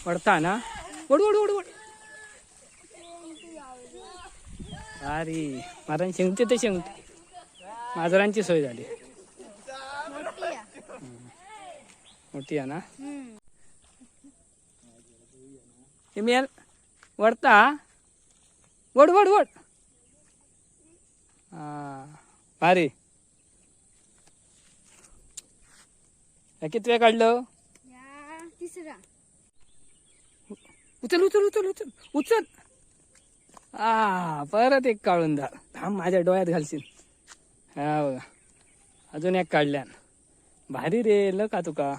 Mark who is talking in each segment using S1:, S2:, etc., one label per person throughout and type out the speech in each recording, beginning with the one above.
S1: पडता ना? वड वड वड वड. अरे मारण शेंगते ते शेंगते. माजरांची सोय झाली. मोठी आहे ना? मेल वडता. वड वड वड. हा भारी. किती वेळ काढलं?
S2: तिसरा.
S1: उचल उचल उचल उचल उचल. आ परत एक काळुंदर. थांब माझ्या डोळ्यात घालशील. हा बघा अजून एक काढल्यान. भारी रे ल का तुका.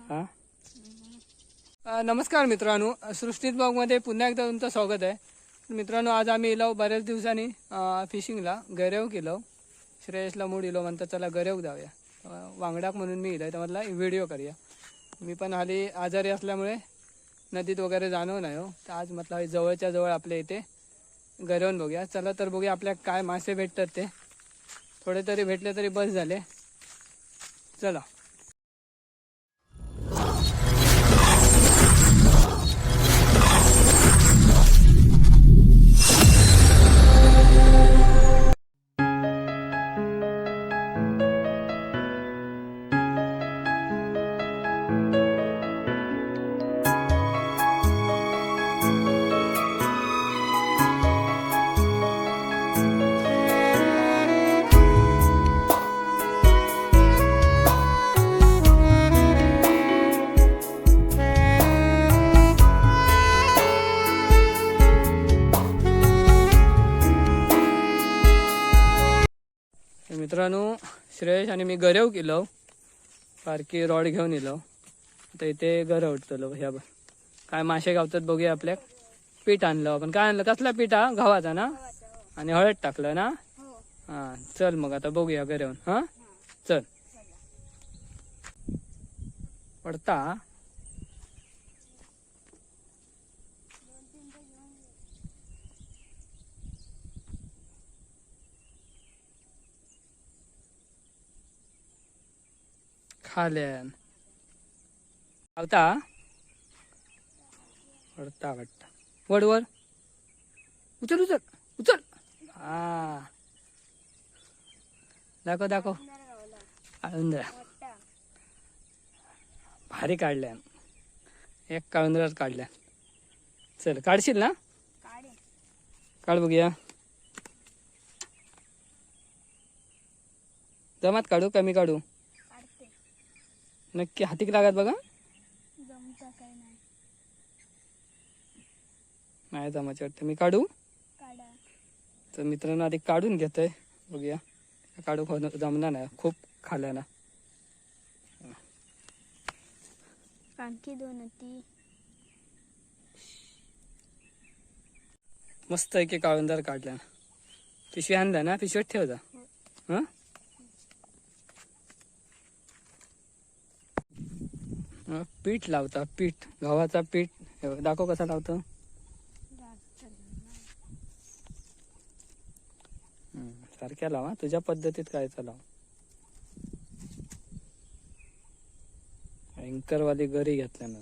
S1: हा नमस्कार मित्रांनो, सृष्टीत ब्लॉगमध्ये पुन्हा एकदा तुमचं स्वागत आहे. मित्रांनो आज आम्ही इलो बऱ्याच दिवसांनी फिशिंगला गरेव केलो. श्रेयसला मूड इलो म्हणतात चला गरेव जाऊया. वांगडाक म्हणून मी इलोय त्यामधला व्हिडिओ करूया. मी पण हाली आजारी असल्यामुळे नदीत वगैरे जाणव नाही हो, तर आज म्हटलं जवळच्या जवळ आपल्या इथे गरवून बघूया. चला तर बघूया आपल्या काय मासे भेटतात ते. थोडे तरी भेटले तरी बस झाले. चला मित्रांनो, श्रेयश आणि मी गरेव केलो. पारखी रॉड घेऊन इलो. आता इथे गरवतलो. ह्या काय मासे गावतात बघूया. आपल्या पीठ आणलं आपण. काय आणलं? कसला पीठ? हा गव्हाचा ना? आणि हळद टाकलं ना? हा चल मग आता बघूया गरेवून. हा चल. पडता खाल्यान गावता. पडता वाटता. वड वर उचल उचल उचल. हा दाखव दाखव. काळुंदरा भारी काढल्यान. एक काळुंदराच काढल्या. चल काढशील ना? काढ बघूया. जमात काढू कमी काढू? नक्की हातीक लागत बघा. नाही जमायचं वाटतं. मी काढू? तर मित्रांनो आधी काढून घेतोय बघूया. काढू जमणार नाही, खूप खाल्या ना.
S2: आणखी दोन होती.
S1: मस्त आहे की काळुंदर काढल्या. पिशवी आणला ना? पिशवीत ठेव जा. हं पीठ लावता. पीठ गव्हाचा पीठ. दाखव कसा लावतो. सारख्या लावा तुझ्या पद्धतीत. काय लाव. अँकरवाली गरी घेतल्या ना.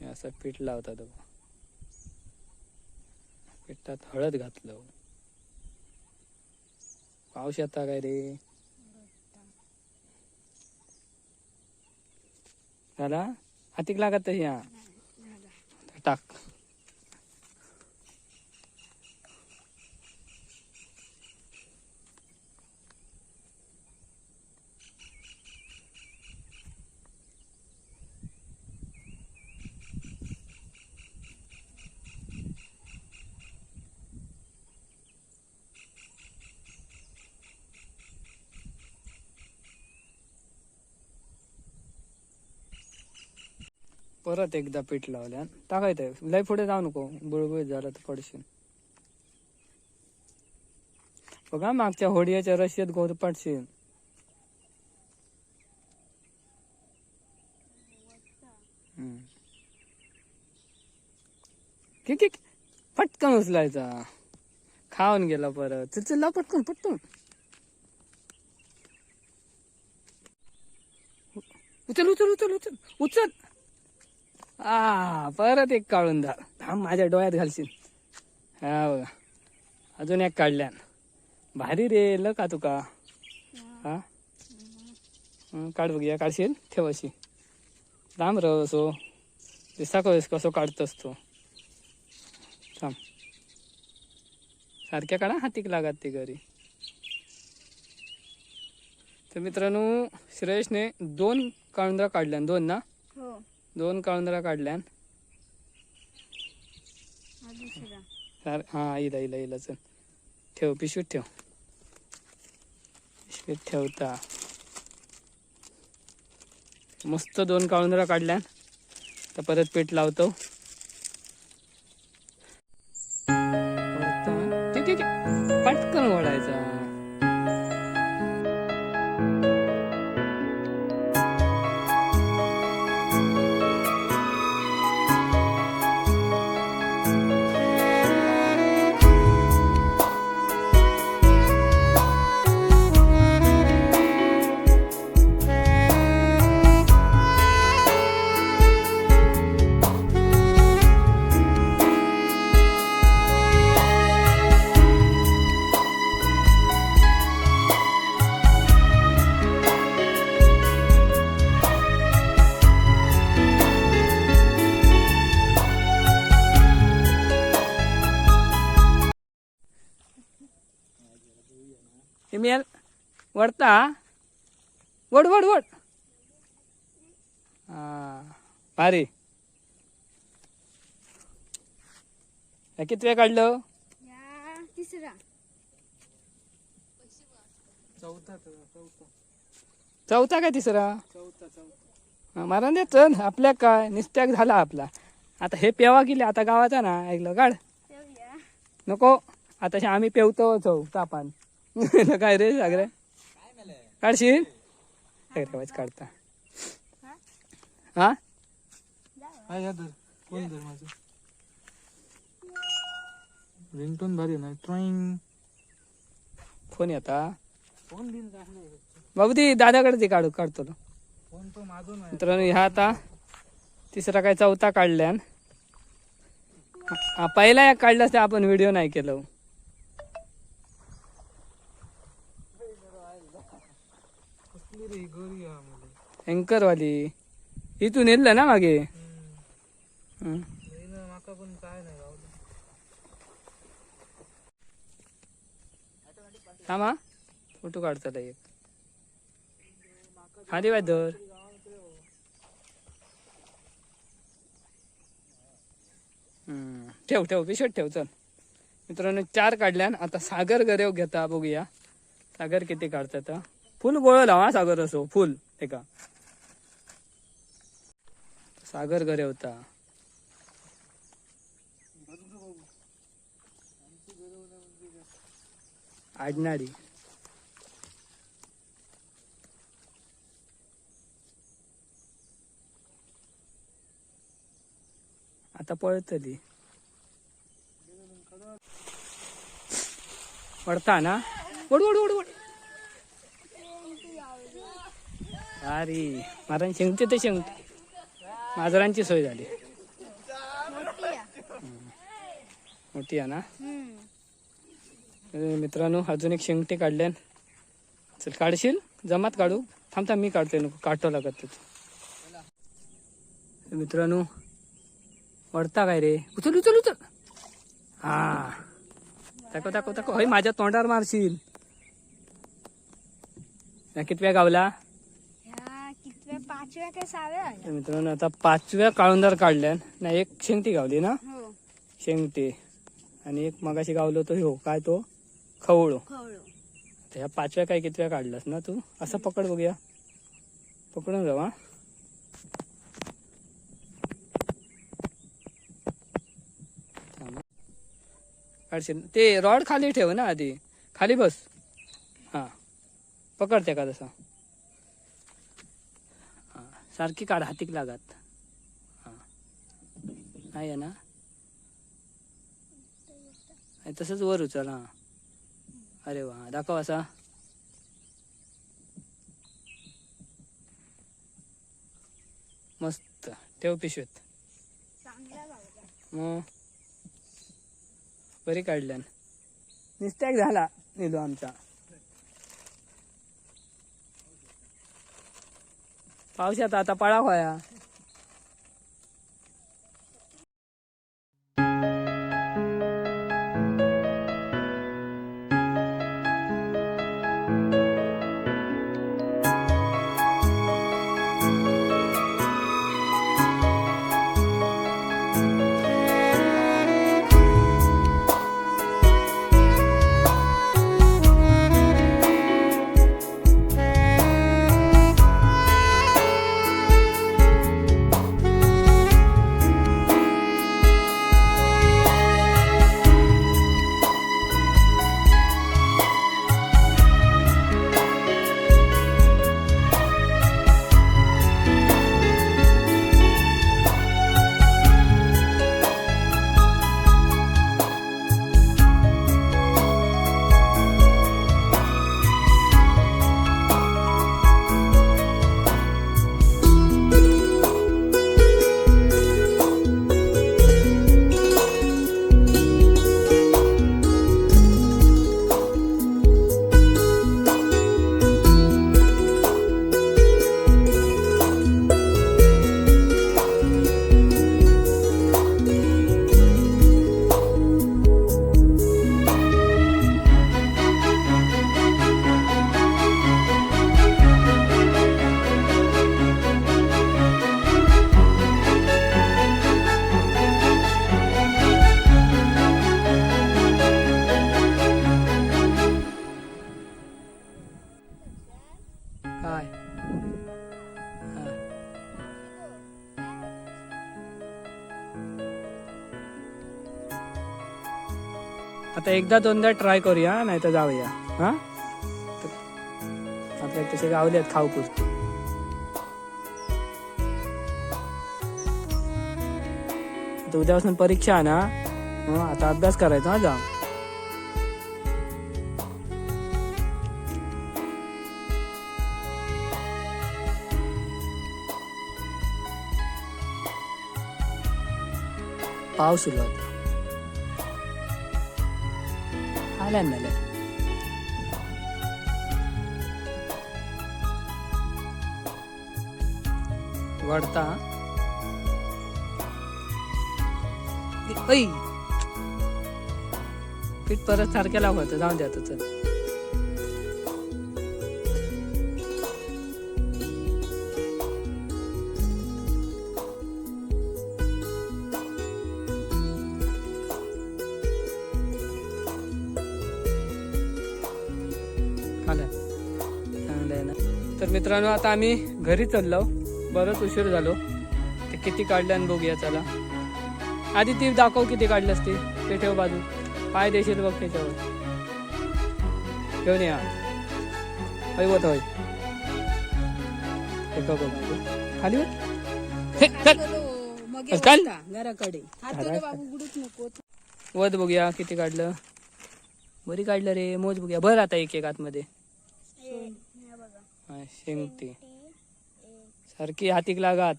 S1: हे असं पीठ लावतात. पिठात हळद घातलं. पाऊस येता काय रे? झाला हातीक लागत या. टाक. परत एकदा पीठ लावल्या. टाकायचं लय पुढे जाऊ नको, बुळबुळीत झालं तर पडशील. बघा मागच्या होडियाच्या रशियत गोद पडशील. किती पटकन उचलायचा. खाऊन गेला परत. चल चल लाव पटकन पटकन. उचल उचल उचल उचल उचल. आ परत एक काळुंदर. थांब, माझ्या डोळ्यात घालशील. हा बघा, अजून एक काढल्यान. भारी रे ल का तुका. हा काढ बघूया, काढशील? ठेव अशी लांब रव असो दिसा कसो काढतोस तो. थांब, सारख्या काढा, हातीक लागत ती घरी. तर मित्रांनो, श्रेयसने 2 काळुंदरा काढल्यान. 2 ना?
S2: हो.
S1: 2 काळुंदरा काढल्यान.
S2: हा दुसरा.
S1: हा इला इला इला, चल ठेव पिशवीत ठेव, पिशवीत ठेवता. मस्त 2 काळुंदरा काढल्यान. तर परत पीठ लावतो. ठीक ठीक, पटकन वळायचा. मी वडता, वड वड वड. हा भारी. किती वेळ काढलं?
S2: तिसरा.
S1: चौथा काय तिसरा? मारा दे चल, आपल्या काय निस्त्याग झाला आपला. आता हे पेवा गेले आता गावाचा ना, ऐकलं काढ नको. आता आम्ही पेवतो चौ तापान. काय रे सागरे, काढशील? सागरे काढता. हा
S3: रिंगटोन भारी ना, ट्रॉइंग
S1: फोन येता बाबू, ती दादाकडे ती काढू काढतो. मित्रांनो, ह्या आता तिसरा काय चौथा काढल्यान. पहिला एक काढला असता आपण व्हिडिओ नाही केलो. अँकरवाली इथून येईल ना मागे. थांबा, फोटो काढतो एक. खाली बाय धर. ठेव ठेव पिशवीत ठेव. चल मित्रांनो, 4 काढल्यान. आता सागर गरेव घेता, बघूया सागर किती काढतात. फुल गोळ लावा सागर, असो फुल एका. सागर गरेवता. आडनाडी आता पळतली. पडता ना, वड वड वड वड. अरे मारण शेंगते ते शेंगते, माजरांची सोय झाली. मोठी आहे ना. मित्रांनो, अजून एक शेंगटे काढल्यान. चल काढशील? जमात काढू. थांब थांब, मी काढतोय, नको काटो लागत तुझं. मित्रांनो, वडता काय रे? उचल उचल उचल. हा दाखव दाखव दाखव. होय माझ्या तोंडावर मारशील. कितव्या गावला? मित्रांनो, आता 5व्या काळुंदर काढल्यान ना. एक शेंगटी गावली ना, शेंगटी, आणि एक मगाशी गावलो तो ह्यो काय तो खवळो. ह्या 5व्या काय कितव्या काढलास ना तू? असं पकड बघूया, पकडून जाऊ. हा काढशील ते रॉड खाली ठेव ना आधी, खाली बस. हा पकडते का तसं? हा सारखी काढ, हातीक लागत. हा नाही आहे ना, तसंच वर उचल. हा अरे वा, दाखव असा. मस्त ठेव पिशवीत.
S2: चांगला गावला.
S1: मग बरी काढल्यान. मिस्टेक झाला निलू आमचा. पावसात आता पळा होया. काय हा. आता एकदा दोनदा ट्राय करूया, नाही तर जाऊया. हा, तर आपल्या तसे गावले आहेत खाऊ पुरते. आता उद्यापासून परीक्षा आहे ना, हं, आता अभ्यास करायचा. हा, जा. पाऊस उलो होता. आल्या मेल्या. वडता ऐ पीठ परत सारख्या लावतं. जाऊन द्या आता, चल. आलं, चांगलं आहे ना. तर मित्रांनो, आता आम्ही घरी चाललो. बरंच उशीर झालो. ते किती काढलं आणि बघूया. चला, आधी ती दाखव किती काढलंस ती. ते ठेव बाजू. पाय देशील बघ त्याच्यावर. घेऊन या. होय होत होय. हे बघ बघ. खाली वत. हे, चल.
S2: मग
S1: चल.
S2: घराकडे हात बाबू उघडूच नको.
S1: वत बघूया किती काढलं. बरी काढलं रे. मोज बघूया. भर आता एक एक आतमध्ये. हा, शेंगटी सारखी हातीक लागात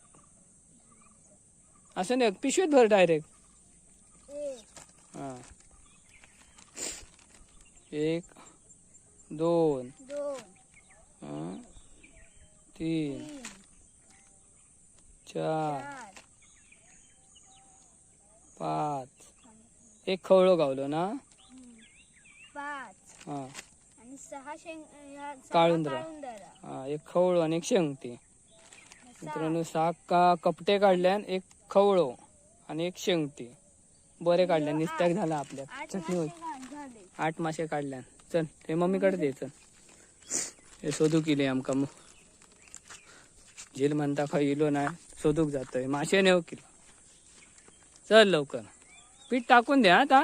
S1: असं नाही. पिशवीत भर डायरेक्ट. हा, एक, दोन,
S2: दोन,
S1: हा, तीन, चार,
S2: चार,
S1: पाच. एक खवळो गावलो ना.
S2: पाच
S1: हा.
S2: आणि सहा शेंग ह्या सहा.
S1: काळुंदरा.
S2: काळुंदरा.
S1: हा, एक खवळो आणि एक शेंगटी. मित्रांनो, सात का कपटे काढल्यान, एक खवळो आणि एक शेंगटी. बरे काढल्यान. निस्त्याक झाला आपल्या.
S2: आठ
S1: चटणी होईल.
S2: मासे झाले.
S1: 8 मासे काढल्यान. चल, ते मम्मीकडे दे. चल, हे शोधूक इले आमका. मग झील म्हणता खंय इलो नाही, शोधूक जातोय मासे नेऊ किलो. चल लवकर, पीठ टाकून द्या आता.